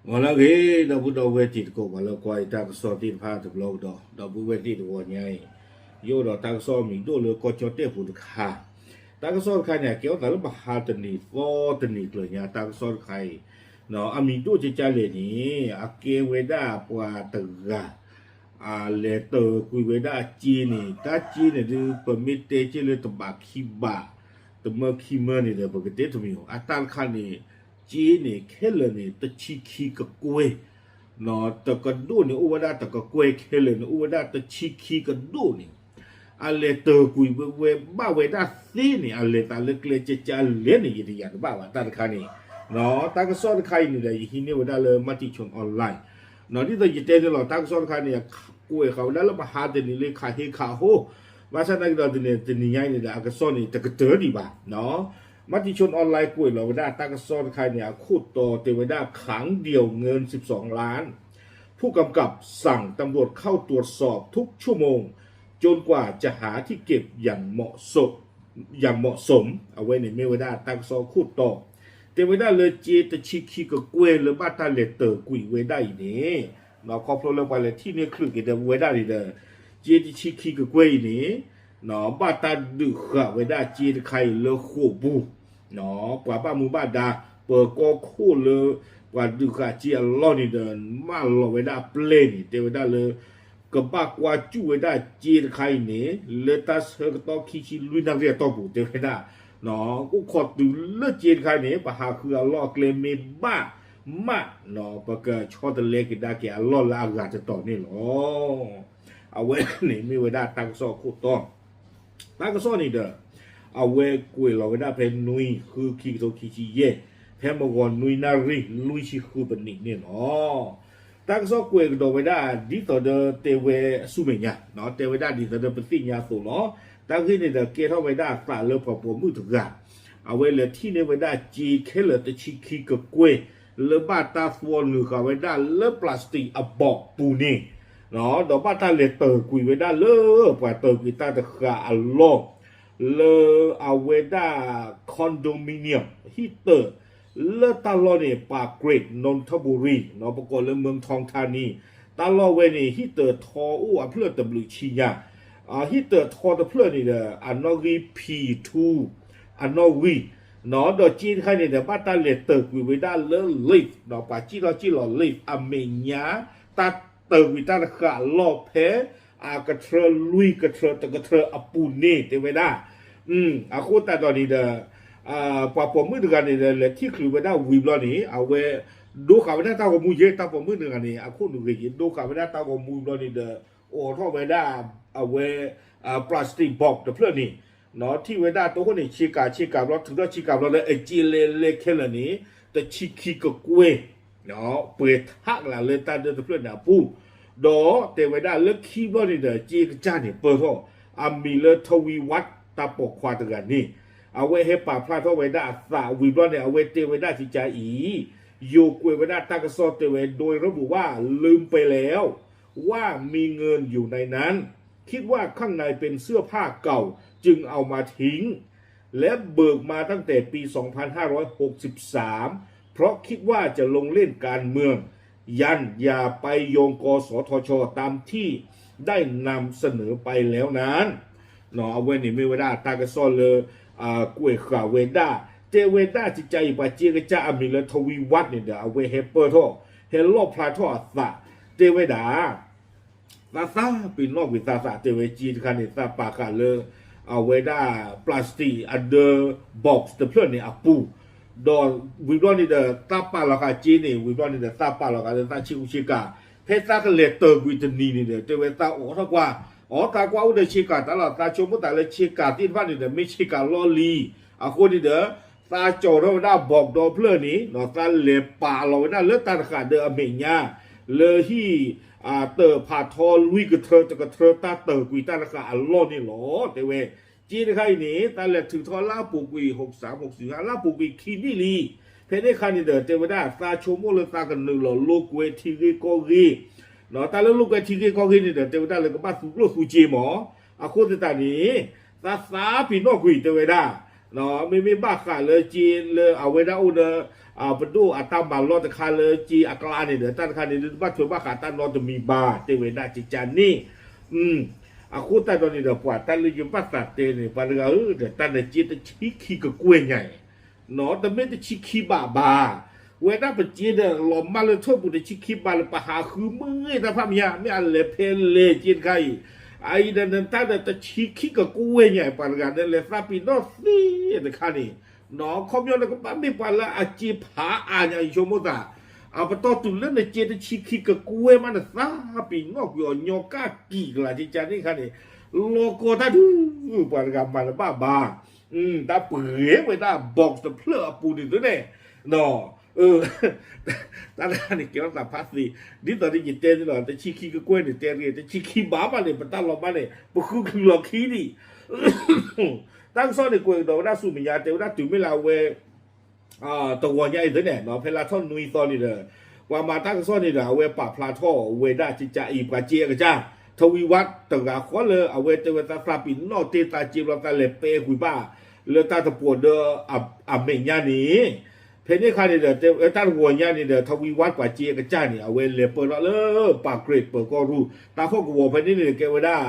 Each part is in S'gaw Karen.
ဂီၤလၢအဂ့ၤ ဒီပုၢ်ဒီဝဲၢ်တံၤသကိး ပှၤလၢကွၢ်ယတၢ်ကစီၣ်သ့ၣ်တဖၣ်တဘျီကဒီး, ဒီပုၢ်ဝဲၢ်သ့ၣ်တဂီၤညါအံၤ, ယအိၣ်ဒီးတၢ်ကစီၣ်မံၤဒိၣ်လၢကီၢ်ကၠီၣ်တဲၣ်ပူၤတခါ, တၢ်ကစီၣ်တခါန့ၣ် အကဲထီၣ်သးလၢမဟါတနံၤသီတနံၤကျၢၤညါ တၢ်ကစီၣ်တခါအံၤ, အမံၤဒိၣ်ကကလဲၣ်န့ၣ် အကဲဝဲဒၣ်ပှၤတဂၤ အလဲၤတၢၤကွံာ်ဝဲဒၣ်စ့န့ၣ်, တၢ်စ့န့ၣ်ဒုး ပမ့ၢ်တဲစ့လၢတဘးခံဘး, တမၢခံမၢန့ၣ်ဒီး ပကတဲတမံၤအီၤ, အတၢ်တခါန့ၣ် စ့န့ၣ် ခဲလၢာ်န့ၣ် တဆံခံကကွဲၢ်, တကဒိၣ်န့ၣ် အိၣ်ဝဲဒၣ်တကကွဲၢ်, ခဲလၢာ်န့ၣ် အိၣ်ဝဲဒၣ်တဆံခံကဒိၣ်န့ၣ် အလဲၤတၢၤကွံာ်ဝဲဘၣ်ဝဲဒၣ်သ့န့ၣ် အလဲၤသးလၢကျဲကကလဲၣ်န့ၣ် ယတယာ်တဘၣ်ဘၣ် တၢ်တခါန့ၣ်, တၢ်ကစီၣ်တခါအံၤန့ၣ်ဒီး ယဟံးန့ၢ်ဝဲဒၣ်လၢ Matichon Online, ဒ်သိးယတဲန့ၣ်လီၤ တၢ်ကစီၣ်တခါန့ၣ် ကွဲးဃာ်ဝဲဒၣ်လၢမဟါတနံၤလၢခးဟ့ခးဟိ, ဘၣ်ဆၣ်သနာ်က့ဒီး တနံၤညါအံၤန့ၣ်ဒီး အကစီၣ်န့ၣ် တကတၢၢ်ဒံးဘၣ် Matichon Online ကွဲးလီၤဝဲဒၣ်တၢ်ကစီၣ်တခါန့ၣ် အခိၣ်တီတဲဝဲဒၣ် ขังเดี่ยวเงินสิบสองล้าน ผู้กำกับสั่งตำรวจเข้าตรวจสอบทุกชั่วโมงจนกว่าจะหาที่เก็บอย่างเหมาะสม อย่างเหมาะสม အဝဲန့ၣ်မ့ၢ်ဝဲဒၣ်တၢ်ကစီၣ်ခိၣ်တီ, တဲဝဲဒၣ်လၢစ့တဆံခံကကွဲၢ်လၢဘၣ်တၢ်လဲၤတၢၤကွံာ်ဝဲဒၣ်အံၤန့ၣ်, ခီဖျိလၢပှၤလဲၤထံၣ်န့ၢ်ချုးက့ၤဒီးဝဲဒၣ်န့ၣ်ဒီး, စ့တဆံခံကကွဲၢ်အံၤန့ၣ် ဘၣ်တၢ်ဒုးဃာ်ဝဲဒၣ်စ့တခါအံၤလၢဃိာ်ပူၤ, ပှၤဘၣ်မူဘၣ်ဒါ ပၢၤကီၢ်ခိၣ်လၢ ပှၤဒုးဃာ်စ့အလီၢ်န့ၣ်ဒီး မၢလီၤဝဲဒၣ်ပျဲၢ်န့ၣ် တဲဝဲဒၣ်လၢ ကဘၣ်ကွၢ်စူၣ်ဝဲဒၣ်စ့တခါအံၤန့ၣ် လၢတၢ်ဆၢကတီၢ်ခံဆံလွံၢ်နၣ်ရံၣ်အတီၢ်ပူၤ တဲဝဲဒၣ်, အိၣ်ခိးတုၤလၢစ့တခါန့ၣ် ပဟးဃုအလီၢ်အကျဲမ့ၢ်ဘၣ်မး, ပကဆီတလဲက့ၤဒၣ်က့ၤအလီၢ်လၢအဂၤတတီၤန့ၣ်လီၤ. အဝဲန့ၣ်မ့ၢ်ဝဲဒၣ်တၢ်ကစီၣ်အခိၣ်တီ တၢ်ကစီၣ်န့ၣ်ဒီး အဝဲကွဲးလီၤဝဲဒၣ်ဖဲနွံ ဃု ခံကထိခံဆံယဲၢ်, ဖဲမုၢ်ဂီၤနွံနၣ်ရံၣ်လွံၢ်ဆံဃုပနံးန့ၣ်လီၤ. တၢ်ကစီၣ်ကွဲးကဒီးဝဲဒၣ်ဒ်သိးဒီးတဲဝဲဆူမဲာ်ညါ, တဲဝဲဒၣ်ဒ်သိးဒီးပသ့ၣ်ညါအသိးလီၤ. တၢ်ဂ့ၢ်န့ၣ်ဒီးကဲထီၣ်ဝဲဒၣ်အသးလၢပှၤပိာ်မုၣ်တဂၤ, အဝဲလဲၤထံၣ်န့ၢ်ဝဲဒၣ်စ့ခဲလၢာ်တဆံခံကကွဲၢ် လၢဘၣ်တၢ်သွီနုာ်ဃာ်ဝဲဒၣ်လၢ plastic အboxပူၤန့ၣ် ဒီးဘၣ်တၢ်လဲၤတၢၤကွံာ်ဝဲဒၣ်လၢပှၤတၢၤကွံာ်တၢ်တဃာ်အလီၢ် လၢအဝဲဒၣ် condominium ဟံၣ်တၢၤ လၢတၢ်လီၢ်န့ၣ် ပၤကြ့း နူၣ်ထၣ်ဘူရံ ပကိးလၢ မၢၢ်ထီၣ်ထါနံ, တၢ်လီၢ်ဝဲန့ၣ် ဟံၣ်တၢၤထီအိၣ်အဖျၢၣ်တဘျုးဆံညါ, ဟံၣ်တၢၤထီတဖျၢၣ်န့ၣ်ဒီး အနီၣ်ဂံၢ်ဖံးထူ အနီၣ်ဂံၢ်, ဒီးစ့တခါန့ၣ်ဒီး ဘၣ်တၢ်လဲၤတၢၤကွံာ်ဝဲဒၣ်လၢ lift ပှၤစံၣ်ထီၣ်စံၣ်လီၤ lift အမဲာ်ညါ တၢ်တၢၤကွံာ်တၢ်တဃာ်အလီၢ်ဖဲ အကထြၢလွံၢ်ကထြၢတကထြၢအပူၤန့ၣ် တဲဝဲဒၣ်, အဃိသတးဒီးန့ၣ်ဒီး ပှၤပိာ်မုၣ်တဂၤန့ၣ်ဒီး လဲၤထံၣ်ချုးဝဲဒၣ်ဝံၤဘျီန့ၣ် အဝဲ ဒိဃာ်ဝဲဒၣ်တၢ်ဂီၤမူယဲ တၢ်ပိာ်မုၣ်တဂၤန့ၣ် အခိၣ်နူာ်ဂ့ၤယံၤ ဒိဃာ်ဝဲဒၣ်တၢ်ဂီၤမူဘျီန့ၣ်ဒီး အိးထီၣ်ဝဲဒၣ် အဝဲ plastic box တဖျၢၣ်န့ၣ်, ထံၣ်ဝဲဒၣ်တဟိၣ်န့ၣ် ဆ့ကၤဆ့ကၤဘျီ ထုးထီၣ်ဆ့ကၤဘျီလၢအစ့လဲၤလဲၤခဲလၢာ်န့ၣ် တဆံခံကကွဲၢ် ပှဲၤထးကလးလၢတၢ်ဒၢတဖျၢၣ်န့ၣ်အပူၤ, ဒီးတဲဝဲဒၣ်လၢခံဘျီန့ၣ်ဒီး စ့ကစၢ်န့ၣ်ပၢၢ်ထီၣ်, အမံၤလၢထဝံဝး တၢ်ပိာ်ခွါတဂၤန့ၣ်, အဝဲဟဲပာ်ဖျါထီၣ်ဝဲဒၣ်အသးဝံၤဘျီန့ၣ် အဝဲတဲဝဲဒၣ်ကကါအံၤ, ယိၤကွဲးဝဲဒၣ်တၢ်ကစီၣ်တဲဝဲ โดยระบุว่า ลืมไปแล้ว ว่ามีเงินอยู่ในนั้น คิดว่าข้างในเป็นเสื้อผ้าเก่า จึงเอามาทิ้ง และเบิกมาตั้งแต่ปี สองพันห้าร้อยหกสิบสาม เพราะคิดว่าจะลงเล่นการเมือง ยันอย่าไปโยง กสทช ตามที่ได้นำเสนอไปแล้วนั้น အဝဲန့ၣ်မ့ၢ်ဝဲဒၣ်တၢ်ကစီၣ်လၢ ကွဲးဃာ်ဝဲဒၣ်, တဲဝဲဒၣ်ကကါအံၤ ပှၤစ့ကစၢ်အမံၤလၢထဝံဝးန့ၣ်ဒီး အဝဲဟဲပၢၢ်ထီၣ်, ဟဲလီၣ်ဖျါထီၣ်အသး, တဲဝဲဒၣ် သးသးပ့ၤနီၣ်ကွံာ်သးသး တဲဝဲစ့တခါန့ၣ် သးပာ်ဃာ်လၢ အဝဲဒၣ် plastic အဒၢ box တဖျၢၣ်န့ၣ်အပူၤ, ဒီးဝံၤဘျီန့ၣ်ဒီး သးပာ်လီၤဃာ်စ့န့ၣ် ဝံၤဘျီန့ၣ်ဒီး သးပာ်လီၤဃာ်လၢသးဆ့ကူဆ့ကၤ, ဖဲသးကလဲၤတၢၤကွံာ်တနံၤန့ၣ်ဒီး တဲဝဲသးအိးထီၣ်ကွၢ်, အိၣ်သးကွၢ်အိၣ်ဒီးဆ့ကၤတၢ်လီၤ သးဆိကမိၣ်သးလၢဆ့ကၤသ့ၣ်တဖၣ်န့ၣ်ဒီး မ့ၢ်ဆ့ကၤလီၢ်လံၤ, အဃိန့ၣ်ဒီး သးကၠီၤထီၣ်ဝဲဒၣ် box ဒီဖျၢၣ်န့ၣ် သးလဲၤပာ်လီၤဝဲဒၣ်လၢတၢ်တဃာ်ဒၢအမဲာ်ညါ, လၢဟံၣ် တၢၤဖးထီလွံၢ်ကထြၢတကထြၢတၢ်တၢၤကွံာ်တၢ်တဃာ်အလီၢ်န့ၣ်လီၤ တဲဝဲ, စ့တခါအံၤန့ၣ် သးလဲၤထုးထီၣ်လၢအပူၤကွံာ် ဟိးစး ဟိးစူၤ လၢအပူၤကွံာ်ခံနံၣ်လံ, ဖဲန့ၣ်အခါန့ၣ်ဒီး တဲဝဲဒၣ်သးဆိကမိၣ်လၢသးကနုာ်လီၤလိာ်ကွဲထံဂ့ၢ်ကီၢ်ဂ့ၢ်, တၢ်လၢလိာ်ကွဲထံဂ့ၢ်ကီၢ်ဂ့ၢ်န့ၣ်ဒီး တဲဝဲဒၣ်လၢကဘၣ်သူကျိၣ်သူစ့မး, အဃိသတးန့ၣ် သးသးပ့ၤနီၣ်ကွံာ် တဲဝဲဒၣ် မ့မ့ၢ်ဘၣ်ဃးလၢက့လၢအဝဲဒၣ်အိၣ်ဒီး ပဒိၣ်အတၢ်မၤလီၢ်တခါလၢက့အကျါန့ၣ်ဒီး တၢ်တခါန့ၣ်ဒုး တဘၣ်ထွဲဘၣ်ဃးတၢ်နီတမံၤဘၣ် တဲဝဲဒၣ်ကကန့ၣ် အဃိသတးဒီးန့ၣ်ဒီး ပှၤတၢ်လၢယဘၣ်သးတဲန့ၣ် ပှၤတဂၤဧၢ ဒီးတၢ်နက့တဆံခံကကွဲၢ်ညါအံၤ တမ့ၢ်တဆံခံဘးဘၣ်. ဝဲဒၣ်ပက့ဒီး လီၤမၢ်လၢထၢၣ်ပူၤတဆံခံဘးလၢပဟးဃုမုၢ်ဂ့ၢ်တၢ်ဖးမံၤညါ မ့ၢ်အလဲၤဖဲလဲၣ်က့တခါအံၤ အအံၤဒီးနတၢ်ဒီးတဆံခံကကွဲၢ်ညါအံၤ ပှၤတဂၤနလဲၤသးပ့ၤနီၣ်သ့တခါန့ၣ် ခီပညီနကဘၣ်မ့ၢ်ပှၤလၢအက့ဖးအါညါ ယဆိကမိၣ်သး အပတီၢ်တုၤလၢနက့တဆံခံကကွဲၢ်မး နသးပ့ၤနီၣ်ကွံာ်အီၤညီကၣ်ကံၢ်ကလာ်ကကန့ၣ်ခါန့ၣ် လီၤကီတၢ်ဒုး ပှၤတဂၤမၤတဘၣ်ဘၣ် တၢ်ပှ့ၤဝဲဒၣ် box တဖျၢၣ်အပူၤန့ၣ်သုန့ၣ် တၢ်တခါန့ၣ် ကဲထီၣ်သးဖးသ့, ဒ်သိးဒီးယတဲန့ၣ်လီၤ တဆံခံကကွဲၢ်န့ၣ် တဲတဂ့ၤ တဆံခံဘးဘၣ်န့ၣ် ပတၢ်လီၤမၢ်န့ၣ် ပဃုကလုာ်လီၤခံဒံး, တၢ်ကစီၣ်န့ၣ် ကွဲးကဒီးဝဲဒၣ်ဆူမဲာ်ညါ တဲဝဲဒၣ်တုၤမ့ၢ်လၢအဝဲ တဂီၤညါအံၤသ့န့ၣ် ဖဲလါထီၣ်နွံသီန့ၣ်ဒီး ပှၤမၤတၢ်ကစီၣ်န့ၣ်ဒီး အဝဲပာ်ဖျါထီၣ်ဝဲဒၣ်ကကအံၤ ပှၤစ့အကစၢ် ထဝံၤဝါတဂၤဃီလၢ အဝဲတဲဝဲသးသးပ့ၤနီၣ်တ့ၢ်သးစ့ဘျီသးလဲၤပဲကွံာ်ဘၣ် လၢတၢ်တပိာ်ဒီးအမဲာ်ညါန့ၣ်, ဖဲန့ၣ်အခါန့ၣ်ဒီး တၢ်တဂီၤညါန့ၣ်ဒီး ထဝံၤဝါပှၤစ့အကစၢ်န့ၣ် အဝဲလဲၤပၢၢ်ထီၣ်လၢ ပာ်ကြ့း ပၢၤကီၢ်ရူၢ် တၢ်ဟီၣ်ကဝီၤဖဲန့ၣ်န့ၣ် ကဲဝဲဒၣ်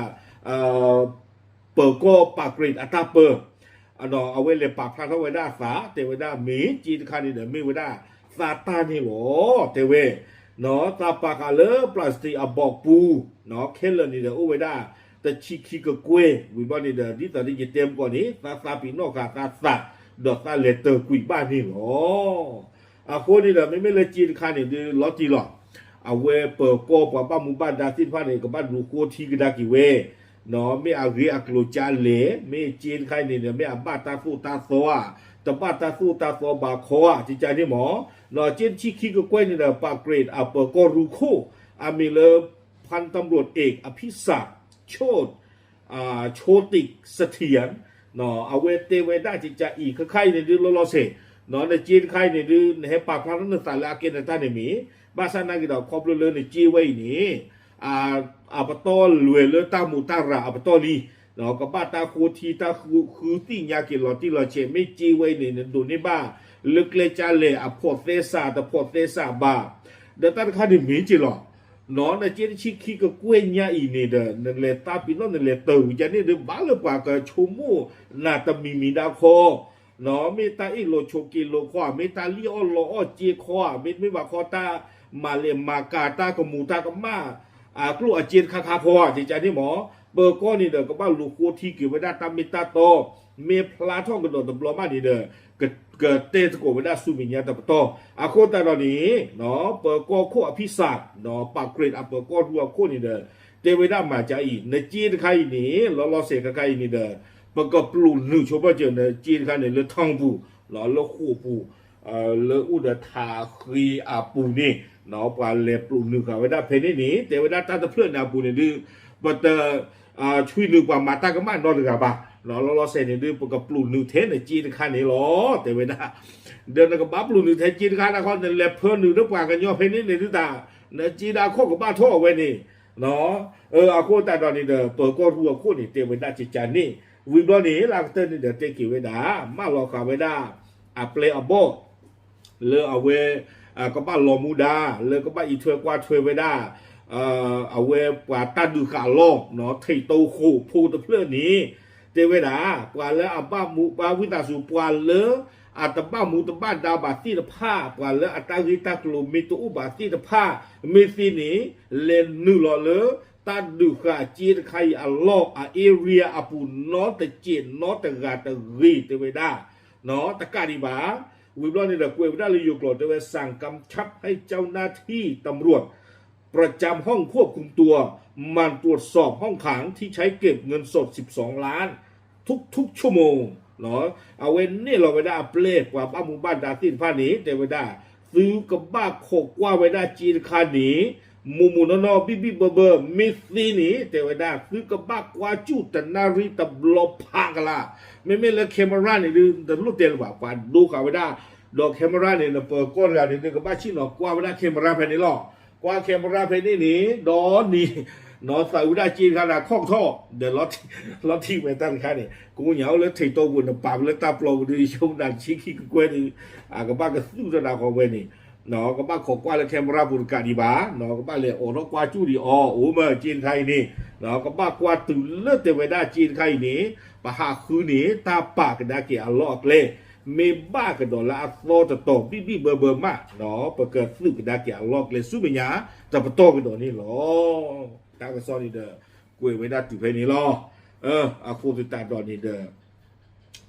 ပၢၤကီၢ်ပာ်ကြ့းအတၢ်ပၢ အဝဲလဲၤပာ်ဖျါထီၣ်ဝဲဒၣ်အသး တဲဝဲဒၣ်မ့ၢ်စ့တခါန့ၣ်ဒီး မ့ၢ်ဝဲဒၣ်သးတၢ်န့ၣ်လီၤ တဲဝဲ, သးပာ်ဃာ်လၢ plastic အဘီၣ်ပူၤ ခဲလၢာ်န့ၣ်ဒီး အိၣ်ဝဲဒၣ်တဆံခံကကွဲၢ် ဝံၤဘျီန့ၣ်ဒီး ဒ်သိးဒီးယတဲမကီၢ်န့ၣ် သးသးပ့ၤနီၣ်ဃာ်သးသး ဒီးသးလဲၤတၢၢ်ကွံာ်ဘၣ်န့ၣ်လီၤ. အဃိန့ၣ်ဒီး မ့မ့ၢ်လၢစ့တခါန့ၣ်ဒုး လီၤတံၢ်လီၤ. အဝဲပၢၤကီၢ်ပှၤဘၣ်မူဘၣ်ဒါသ့ၣ်တဖၣ်န့ၣ် ကဘၣ်လူၤဃိထံကဒါက့ၤဝဲ, မ့ၢ်အဂ့ၢ်အကျိၤကလဲၣ်, မ့ၢ်စ့တခါအံၤန့ၣ်ဒီး မ့ၢ်အဘၣ်တၢ်သိၣ်တၢ်သီဧါ, တဘၣ်တၢ်သိၣ်တၢ်သီဘၣ်ခီဧါ ကကန့ၣ်မး, စ့တဆံခံကကွဲၢ်န့ၣ်ဒီး ပာ်ကြ့းအပၢၤကီၢ်ရူၢ်ခိၣ် အမံၤလၢ ဖၣ်တၢ်ဘျိးအ့း အဖံစၢ် ဆိၣ် ဆိၣ်တံးစထံယၣ် အဝဲတဲဝဲဒၣ်ကကအံၤ ခဲခါအံၤန့ၣ်ဒုး လီၤလီၤဆဲး နစ့တခါအံၤန့ၣ်ဒုး နဟဲပာ်ဖျါထီၣ်နသးလၢအကဲနတၢ်န့ၣ်မ့ၢ်, ဘၣ်ဆၣ်နာ်က့ဒီး ခီဖျိလၢနစ့ဝဲအံၤန့ၣ် အပတီၢ်လွဲၤလၢတၢ်မူးတၢ်ရၢ်အပတီၢ်လံ, ကဘၣ်တၢ်ဃိထံတၢ်ဃုသ့ၣ်ညါက့ၤလီၤတံၢ်လီၤဆဲး မ့ၢ်စ့ဝဲအံၤန့ၣ် နဒိးန့ၢ်ဘၣ် လၢကျဲကလဲၣ် အဖီၣ်သဲစးတဖီၣ်သဲစးဘၣ်, ဒီးတၢ်တခါန့ၣ်မ့ၢ်က့ၤလီၤ နစ့တဆံခံကကွဲၢ်ညါအံၤန့ၣ်ဒီး နလဲၤသးပ့ၤနီၣ် နလဲၤတၢၢ်ဝံၤကန့ၣ်ဒုး ဘၣ်လၢပှၤကဆိကမိၣ်နၤတမံၤမံၤဒၣ်ခီ, မ့ၢ်တၢ်အ့ၣ်လိာ်ဆိးက့လိာ်ခီဧါ, မ့ၢ်တၢ်လံၣ်အီၣ်လီအီၣ်စ့ခီဧါ, မ့တမ့ၢ်ဘၣ်ခီ တၢ်မၤလဲၢ်မၤကၤ တၢ်ကမူးတၢ်ကမၣ် အကျိၣ်အစ့တခါခါခီဧါ ကကန့ၣ်မး, ပၢၤကီၢ်န့ၣ်ဒီး ကဘၣ်လူၤဃိထံက့ၤဝဲဒၣ်တၢ်မ့ၢ်တၢ်တီ, မ့ၢ်ဖျါထီၣ်ကဒီးတဘျီဘၣ်န့ၣ်ဒီး ကတဲသကိးဝဲဒၣ်ဆူမဲာ်ညါတပတီၢ်, အဃိသတးဒီးန့ၣ် ပၢၤကီၢ်ခိၣ်အဖံစၢ် ပာ်ကြ့းအပၢၤကီၢ်ရူၢ်အခိၣ်န့ၣ်ဒီး တဲဝဲဒၣ်မၤကါအံၤ နစ့တခါအံၤန့ၣ် လီၤလီၤဆဲးခဲခါအံၤန့ၣ်ဒီး ပကပျိာ်နုာ်ဆိပာ်စၢၤနစ့တခါန့ၣ် လၢထီပူၤ လၢဃိာ်ပူၤ လၢအိၣ်ဒီးထးဃ့အပူၤန့ၣ် ပှၤလဲၤပျိာ်နုာ်ဃာ်ဝဲဒၣ်ဖဲန့ၣ်န့ၣ် တဲဝဲဒၣ်တၢ်တဖျၢၣ်န့ၣ်အပူၤန့ၣ်ဒုး ပတ ဆွံနုာ်ပှၤမၤတၢ်ကမၣ်နီတဂၤဘၣ်, လီၤလီၤဆဲးန့ၣ်ဒုး ပကပျိာ်နုာ်ထဲနစ့တခါန့ၣ်လီၤ တဲဝဲဒၣ်, ဒီးနကဘၣ်ပျိာ်နုာ်ထဲစ့တခါန့ၣ်ခီ နလဲၤဖၢနုာ်လၢပှၤကညီဖဲန့ၣ်န့ၣ်ဒုးတၢ် နစ့ဒၣ်ခိၣ်ကဘၣ်ထီၣ်အဝဲန့ၣ်, အဃိသတးဒီးန့ၣ်ဒီး ပၢၤကီၢ်ရူၢ်အခိၣ်န့ၣ် တဲဝဲဒၣ်ကကန့ၣ်, ဝံၤဘျီန့ၣ် လၢအကတၢၢ်န့ၣ်ဒီး တဲက့ၤဝဲဒၣ် မၢလီၤဃာ်ဝဲဒၣ် အပျဲၢ်အဘီၣ် လၢအဝဲ ကဘၣ်လီၤမူဒါ လၢကဘၣ်အံးထွဲကွၢ်ထွဲဝဲဒၣ် အဝဲပှၤတၢ်ဒုးဃာ်လီၢ် ထံးတိဃိးဖိတဖျၢၣ်န့ၣ် တဲဝဲဒၣ် ပှၤလၢအဘၣ်မူဘၣ်ဝံသးစူၤ ပှၤလၢအတဘၣ်မူတဘၣ်ဒါဘၣ်သ့ၣ်တဖၣ် ပှၤလၢအတၢ်ဂ့ၢ်တၢ်ကျိၤမ့ၢ်တအိၣ်ဘၣ်သ့ၣ်တဖၣ် မ့ၢ်သ့န့ၣ် လဲၤနုာ်လီၤလၢ တၢ်ဒုးဃာ်စ့တခါအံၤအလီၢ် အ area အပူၤ နီတစဲးနီတဂၤတဂ့ၤ တဲဝဲဒၣ် တကးဒံးဘၣ် ဝံၤဘျီန့ၣ်ဒီး ကွဲးဝဲဒၣ်လၢယိၤကျိာ် တဲဝဲ สั่งกำชับให้เจ้าหน้าที่ตำรวจประจำห้องควบคุมตัวหมั่นตรวจสอบห้องขังที่ใช้เก็บเงินสดสิบสองล้านทุกๆชั่วโมง အဝဲန့ၣ်လီၤဝဲဒၣ်အပျဲၢ် ပှၤဘၣ်မူဘၣ်ဒါသ့ၣ်တဖၣ်န့ၣ် တဲဝဲဒၣ် သုကဘၣ်ခိးကွၢ်ဝဲဒၣ်စ့တခါန့ၣ် မူးမူးနီၢ်နီၢ် ဘံၣ်ဘံၣ်ဘၢဘၢ မ့ၢ်သ့န့ၣ် တဲဝဲဒၣ် သုကဘၣ်ကွၢ်စူၣ်တနၣ်ရံၣ်တဘျီဖးကလာ်, မ့မ့ၢ်လၢ camera န့ၣ်ဒုး တလိၣ်တဲလၢၤဘၣ် ပှၤဒိဃာ်ဝဲဒၣ်, ဒီး camera န့ၣ် နပၢၤကီၢ်တဂၤန့ၣ်ဒုး ကဘၣ်ဆ့ၣ်နီၤကွၢ်ဝဲဒၣ် camera ဖဲန့ၣ်လီၤ. ကွၢ် camera ဖဲန့ၣ်န့ၣ် ဒီးန့ၣ် နီၢ်သးဝံၣ်ဒၣ်စ့တခါန့ၣ် ခီၣ်ကထီၣ် ဒီးလီၤထံၣ်ဝဲတၢ်တခါန့ၣ် ကိးညါအိၣ်လၢထံးတိၢ်ပူၤ နပာ်ပလၢတၢ်ပျီပူၤဒီး ယဆိကမိၣ်တဆံခံကကွဲၢ်ဒီး အကဘၣ်ကသူၣ်ထီၣ်ဒၣ်ဃီဝဲန့ၣ် ကဘၣ်ခိးကွၢ်လၢ camera ပူၤတကးဒံးဘၣ်, ကဘၣ်လဲၤအိးထီၣ်ကွၢ်ကၠူၣ်ဒံးအီၤ အိၣ်မ့ၢ်စ့တခါအံၤန့ၣ် ကဘၣ်ကွၢ်တုၤလၢတဲဝဲဒၣ်စ့တခါအံၤန့ၣ် ပဟးဃုန့ၢ်တၢ်ပာ်ကဒါက့ၤအလီၢ်အကျဲ မ့ၢ်ဘၣ်ကဒီးလၢအသီတတီၤဘံၣ်ဘံၣ်ဘၢဘၢမး ပကသုးကဒါက့ၤအလီၢ်ကျဲဆူမဲာ်ညါ တပတီၢ်ကဒီးန့ၣ်လီၤ. တၢ်ကစီၣ်န့ၣ်ဒီး ကွဲးဝဲဒၣ်တုၤဖဲန့ၣ်လီၤ. အဃိသတးဒီးန့ၣ်ဒီး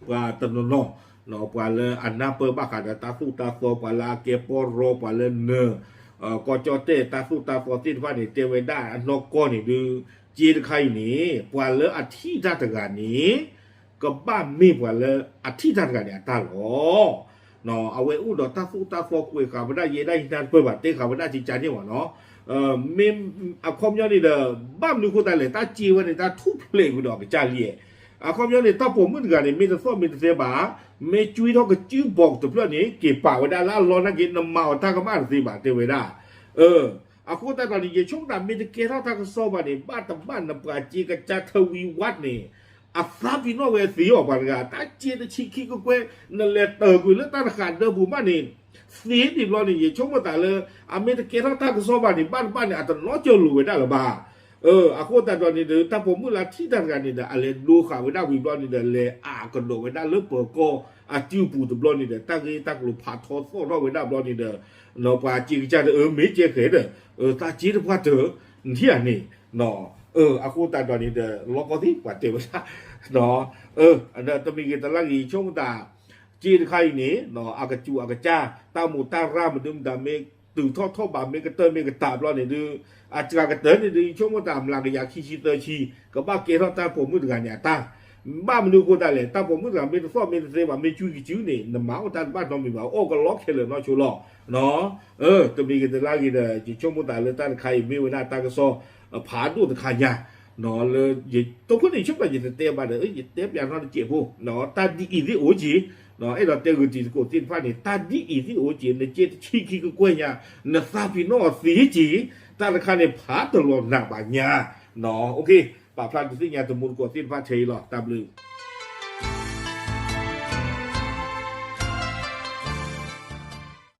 ပှၤတနီၤနီၤ ပှၤလၢအနၢ်ပၢၢ်ဘၣ်ဃးဒီးတၢ်သိၣ်တၢ်သီ ပှၤလၢအကဲပီၢ်ရီ ပှၤလၢနၢၤ ကီၢ်ကၠီၣ်တဲၣ်တၢ်သိၣ်တၢ်သီသ့ၣ်တဖၣ်န့ၣ် တဲဝဲဒၣ်အနီၢ်ကီၢ်န့ၣ်ဒုး စ့တခါအံၤန့ၣ် ပှၤလၢအထံၣ်တၢ်တဂၤန့ၣ် ကဘၣ်မ့ၢ်ပှၤလၢအထံၣ်တၢ်တဂၤန့ၣ်အတၢ်လီၤ. အဝဲအိၣ်ဒီးတၢ်သိၣ်တၢ်သီကွဲးဃာ်ဝဲဒၣ်ယဲဒၣ်ယနၢ်တပၢၢ်ဘၣ် တဲဃာ်ဝဲဒၣ်ကကန့ၣ်မ့ၢ်နီၤ မ့ၢ်အခီပညီန့ၣ်ဒီး ဘၣ်မနုၤအဃိသတးလဲၣ် တၢ်စ့ဝဲန့ၣ် တၢ်ထူၣ်ဖျဲးကွံာ်ဒီးအကစၢ်လံ. အခီပညီန့ၣ် တၢ်ပိာ်မုၣ်တဂၤန့ၣ် မ့ၢ်တသီၣ်မ့ၢ်တသဲဘၣ်, မ့ၢ်ကွံထီၣ်ကစုဘီၣ်တဖျၢၣ်န့ၣ် က့ၤပာ်ဝဲဒၣ်လၢအလီၢ်နာ်က့ နမၤအီၤတၢ်ကမၣ်တသ့ဘၣ် တဲဝဲဒၣ်. အဃိသတးဒီးန့ၣ် ယဆိကမိၣ်သးမ့ၢ်တကဲထီၣ်တၢ်ကစီၣ်ဘၣ်န့ၣ် ဘၣ်တဘၣ်နပှၤစ့ကစၢ်ထၢဝံဝးန့ၣ် အသးပ့ၤနီၣ်ဝဲသ့အီၤပှၤတဂၤ တၢ်စ့တဆံခံကကွဲၢ် နလဲၤတၢၢ်ကွံာ်လၢတၢ်တဃာ်ဒၢပူၤမးန့ၣ် သ့ဒံးဘျီန့ၣ် ယဆိကမိၣ်သးလၢ အမ့ၢ်တကဲထီၣ်တၢ်ကစီၣ်ဘၣ်န့ၣ် ဘၣ်တဘၣ်န့ၣ် အတနီၢ်ကၢၢ်လိာ်ဝဲဒၣ်လၢၤဘၣ်. အဃိသတးဒီးန့ၣ်ဒီး တၢ်ပိာ်မုၣ်လၢထံၣ်တၢ်တဂၤန့ၣ်ဒီး အလဲၤဒိဃာ်ဝဲဒၣ်ဝံၤဘျီန့ၣ်ဒီး လဲၤအးကဒီးဝဲဒၣ်လၢပၢၤကီၢ်အစုပူၤတဘျီန့ၣ်ဒီး တၢ်ဂ့ၢ်တၢ်ကျိၤဖးထီသီၣ်ထီၣ်ဝဲဒၣ်ဘျီန့ၣ်ဒီး ပှၤစ့ကစၢ်ဒီး အမ့ၢ်ကဲဃဲၤဒီး သးစ့တပှၢ်တၢၢ် နထံၣ်ဧါန့ၣ် အဃိသတးဒီးန့ၣ်ဒီး လီၢ်ကီသ့ၣ်ပှၤတဲဝဲဒၣ် တမံၤဂ့ၤတလါဂ့ၤ ယဆိကမိၣ်သး စ့တခါအံၤန့ၣ် အကစူၣ်အကစၢ် တၢ်မိၢ်တၢ်ရၢ်မနုၤမတၤ မ့ၢ်တုၤထီၣ်ထီၣ်ဘး မ့ၢ်ကတၢၢ်မ့ၢ်ကတၢၢ်ဘျီန့ၣ်ဒုး အစှၤကတၢၢ်န့ၣ်ဒုး ယဆိကမိၣ်သးမျးကယၤခံဆံသၢဆံ ကဘၣ်ကဲထီၣ်တၢ်ပိာ်မုၣ်တဂၤန့ၣ်အတၢ် ဘၣ်မနုၤအဃိသတးလဲၣ် တၢ်ပိာ်မုၣ်တဂၤမ့ၢ်တသီၣ်မ့ၢ်တသဲဘၣ် မ့ၢ်ကွံကစုန့ၣ် နမၤအီၣ်တၢ်တဘၣ်နီတမံၤဘၣ် အိၣ်ကလီခဲလၢာ်နီၢ်ဆိလီၤ. တမံၤဂ့ၤတလါဂ့ၤဒီး ယဆိကမိၣ်သးလၢတၢ်တခါအံၤ မ့ၢ်ဝဲဒၣ်တၢ်ကစီၣ်ဖးဒိၣ်တခါညါ လၢ တိခိၣ်န့ၣ် ယဆိကမိၣ်ယတတဲဘၣ်ဒီး ယတဲပျးနီတစဲးဖိ တၢ်ဒ်အံၤသ့ၣ်အိၣ်က့ၤ အဲၣ်ဒိးတဲဂုာ်တံၤသကိးသ့ၣ်တဖၣ်န့ၣ် တၢ်ဒ်အံၤသ့ၣ်အိၣ်က့ၤ နစ့တဆံခံကကွဲၢ်ညါ နသးပ့ၤနီၣ်အီၤသ့က့ၤ တၢ်တခါန့ၣ် ဖးတလီၤနးဘၣ်ညါ ပာ်ဖျါဒုးသ့ၣ်ညါတမူတကိးသ့ၣ်တဖၣ်ထဲအံၤလီၤ တၢ်ဘျုး